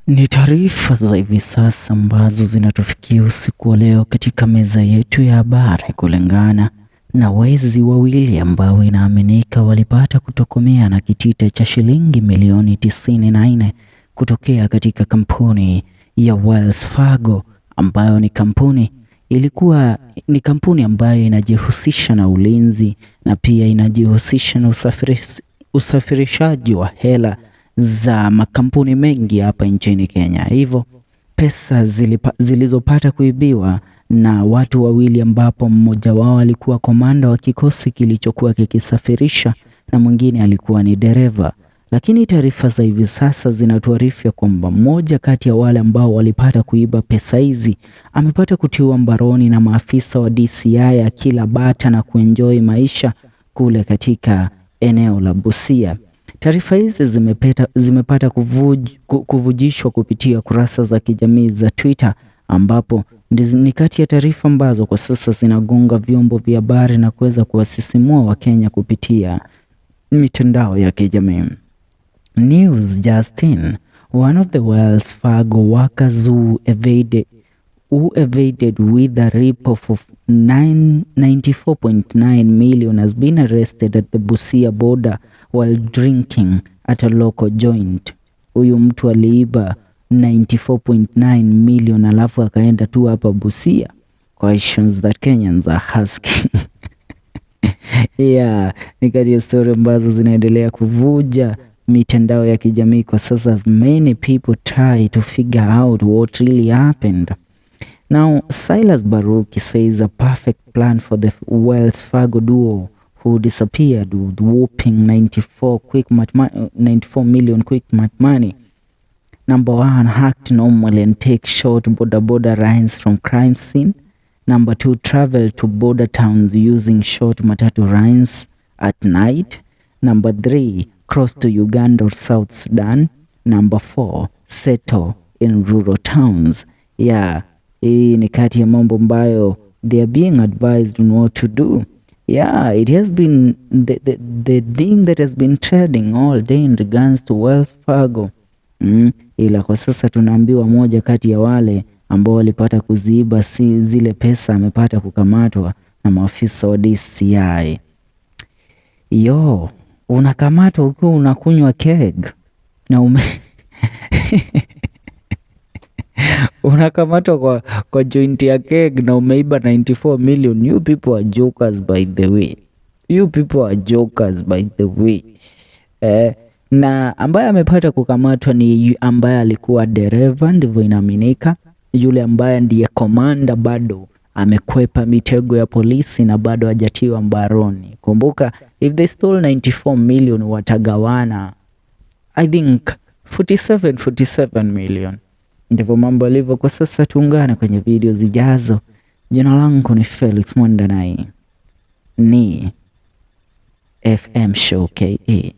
Ni taarifa za hivi sasa ambazo zinatufikia usiku wa leo katika meza yetu ya habari, kulingana na wezi wawili ambao inaaminika walipata kutokomea na kitita cha shilingi milioni 94 kutokea katika kampuni ya Wells Fargo ambayo ni kampuni ilikuwa ni kampuni ambayo inajihusisha na ulinzi na pia inajihusisha na usafirishaji wa hela za makampuni mengi hapa nchini Kenya. Hivyo pesa zilizopata kuibiwa na watu wawili ambapo mmoja wao alikuwa komanda wa kikosi kilichokuwa kikisafirisha na mwingine alikuwa ni dereva. Lakini taarifa za hivi sasa zinatuarifu kwamba mmoja kati ya wale ambao walipata kuiba pesa hizi amepata kutiwa mbaroni na maafisa wa DCI akila bata na kuenjoy maisha kule katika eneo la Busia. Taarifa hizi zimepata kuvujishwa kupitia kurasa za kijamii za Twitter, ambapo ni kati ya taarifa ambazo kwa sasa zinagonga vyombo vya habari na kuweza kuwasisimua Wakenya kupitia mitandao ya kijamii. News just in, one of the Wells Fargo workers who evaded with a rip-off of 94.9 million has been arrested at the Busia border while drinking at a local joint. Huyu mtu aliiba 94.9 million alafu akaenda tu hapa Busia. Questions that Kenyans are asking. Yeah, ni kati ya story ambazo zinaendelea kuvuja mitandao ya kijamii kwa sasa as many people try to figure out what really happened. Now, Silas Baruki says a perfect plan for the Wells Fargo duo who disappeared with whopping 94 million Quickmart money. Number one, act normally and take short boda boda rides from crime scene. Number two, travel to border towns using short matatu rides at night. Number three, cross to Uganda or South Sudan. Number four, settle in rural towns. Yeah, hii ni kati ya mambo ambayo they are being advised on what to do. Yeah, it has been the thing that has been trending all day in regards to Wells Fargo. Ila kwa sasa tunaambiwa moja kati ya wale ambao walipata kuziiba si zile pesa amepata kukamatwa na maafisa wa DCI. Yo, unakamatwa ukiwa unakunywa keg na unakamatwa kwa joint ya keg na umeiba 94 million. You people are jokers, by the way. You people are jokers, by the way. Na ambaye amepata kukamatwa ni ambaye alikuwa dereva, ndivyo inaaminika. Yule ambaye ndiye komanda bado amekwepa mitego ya polisi na bado hajatiwa mbaroni. Kumbuka, if they stole 94 million, watagawana, I think, 47 47 million. Ndivyo mambo yalivyo kwa sasa. Tuungane kwenye video zijazo. Jina langu ni Felix Mwandanai, ni FM Show KE.